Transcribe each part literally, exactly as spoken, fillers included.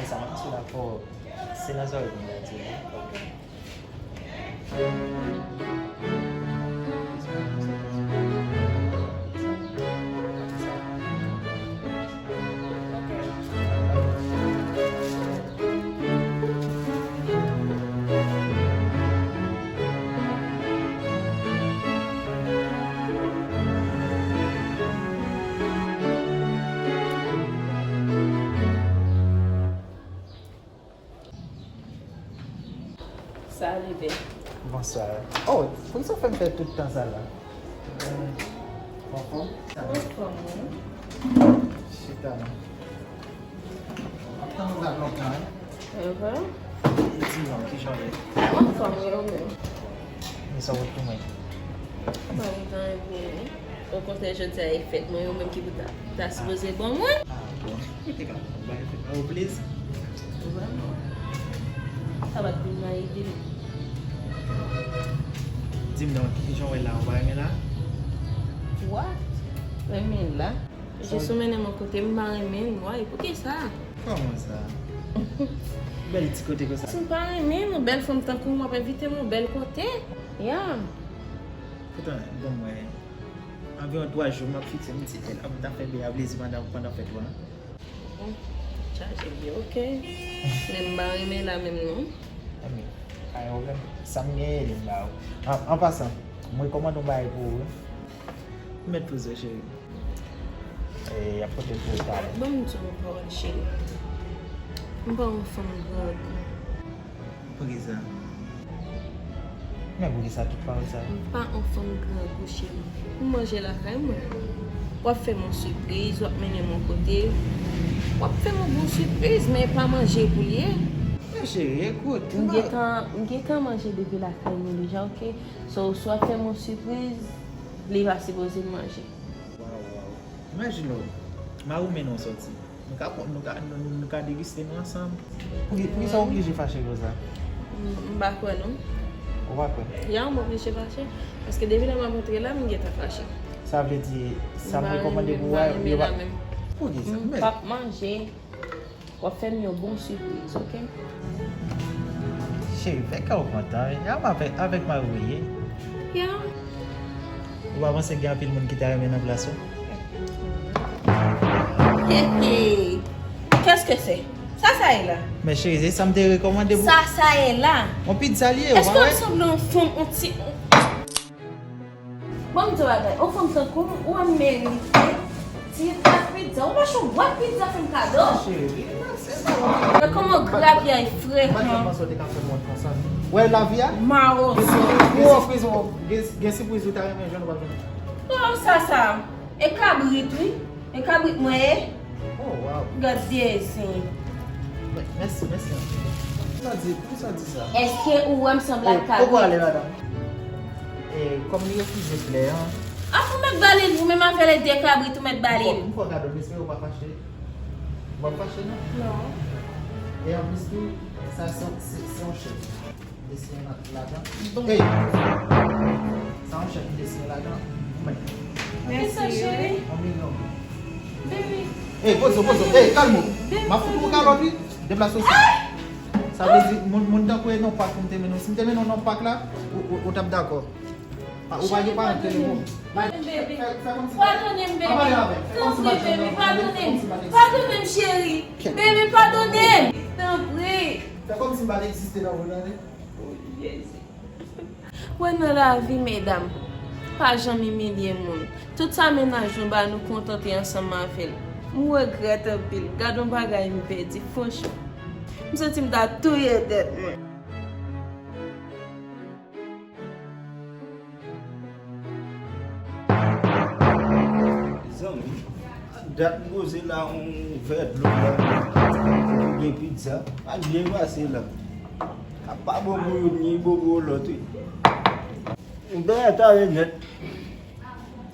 Sa, m sou la fò, se nan zòrèy mwen la di. Salut, bè. Bonswa. Oh, poukisa w fè m fè tout tan sa la? Ou anfòm? Anfòm, wi. Chita non. M ap tann ou la lontan, wi. Di non, kijan w ye? Anfòm, wi, ou menm? Men sa w pot pou mwen? M pa gen anyen pou ou, non. Okontrè, jodi a e fèt mwen, ou menm ki pou ta, ta sipoze ban mwen. Ah, bon. Ou te ka ban mwen fèt mwen, ou plezi. Vrèman. Sa pa t vin nan ide m. Di m non, kijan w wè la, ou pa renmen la? What? Renmen la? Jis ou mennen m yon kote m pa renmen l, why? Poukisa? Kòman sa? Bèl ti kote konsa. Si m pa renmen l, yon bèl fanm tankou w, m ap envite m yon bèl kote. Ya. Poutan, bon, mwen, anviwon twa jou, m ap fikse m di, eh, m ta fè Bea plezi pandan, pandan fèt ou an. Bon, chaje byen, oke. Men m pa renmen la menm, non. Enben, pa gen pwoblèm. Sa m genyen, li m ba ou. An, an pasan, m rekòmande yon bagay pou ou, wi. Ou mèt poze w, cheri. E, y ap pote l pou ou talè. Ban m di w yon pawòl, cheri. M pa yon fanm grangou. Poukisa? Men poukisa tout pawòl sa yo? M pa yon fanm grangou, cheri. M manje lakay mwen. W ap fè m yon sipriz, w ap mennen m yon kote. W ap fè m yon bon sipriz, men e pa manje pou l ye. Men cheri, ekout, m gentan, m gentan manje depi lakay mwen deja, oke? So, si w ap fè m yon sipriz, li pa sipoze m manje. Waw, waw. Imajine w, mari w mennen w sòti. Nou ka pran, nou ka, nou, nou ka degiste nou ansanm. Poukisa w oblije fache konsa? M, m pa kwè non. Ou pa kwè? Ya, m oblije fache. Paske depi lè m ap antre la, m gentan fache. Sa vle di, sa m rekòmande pou ou a, yo pa. Poukisa? M p ap manje. W ap fè m yon bon sipriz, oke? Cheri, fè kè w kontan, wi. Avèk, avèk mari w ye. Ya. Ou pa panse gen anpil moun ki ta renmen nan plas ou? Hey, hey. Qu'est-ce que c'est? Sa sa ye la? Men cheri, se sa m te rekòmande pou. Sa sa ye la? Yon pizza li ye, ou pa wè? Èske w sanble yon fanm, yon ti. Bon, m di w bagay, yon fanm tankou m, ou wè m merite ti bwat pizza. Ou mache yon bwat pizza fè m kado? Cheri, se pa yon. Gad kòman grapyay frekan. Ou wè lavi a? Mawozo. Gen sipriz, gen, gen sipriz ou ta renmen jwenn ou pa jwenn. Oh, sa sa. E kabrit, wi. E kabrit mwen ye. Oh, wow. Gad vye zen. Mè-, mèsi, mèsi anpil. Poukisa w di, poukisa w di sa? Èske ou wè m sanble ak kabrit? Ou prale, madanm? E, kòm li refize flè an. Apa w mèt ba li l, ou menm avè l e de kabrit ou mèt ba li l. M fè w kado, m espere w pa fache. Ou pa fache, non? Non. E anplis tou, sa se, se, se yon chèk. Desinen ladan. Bon. Ey! Sa yon chèk ki desinen ladan. Ou mèt. Mèsi, cheri. Yon milyon. Baby. Ey, poze w, poze w. Ey, kalme w. Baby. M ap fout ou kalòt, wi. Deplase w sou. Sa vle di, moun, moun tankou e nan pak pou m te mennen w. Si m te mennen w nan pak la, ou, ou, ou t ap dakò. Ah, ou pa gen paran ki rele w. Baby. Fè, fè kòmsi. Padone m, baby. Pa pale avè l. Tanpri, baby, padone m. Padone m, cheri. Baby, padone m. Tanpri. Fè kòmsi m pa t egziste nan mond lan, tande. Oh, Jezi. Wè nan lavi, medam, pa janm imilye moun. Tout sa mennaj nou ba nou kontante ansanm avè l. M regrèt anpil. Gad yon bagay m pèdi, franchman. M santi m ta touye tèt mwen. Zanmi, dat m poze la yon vè dlo la, gen pizza, pa byen pase la. A pa bobo youn ni bobo lòt, wi. M te rete ale nèt.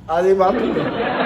Ale pa tounen.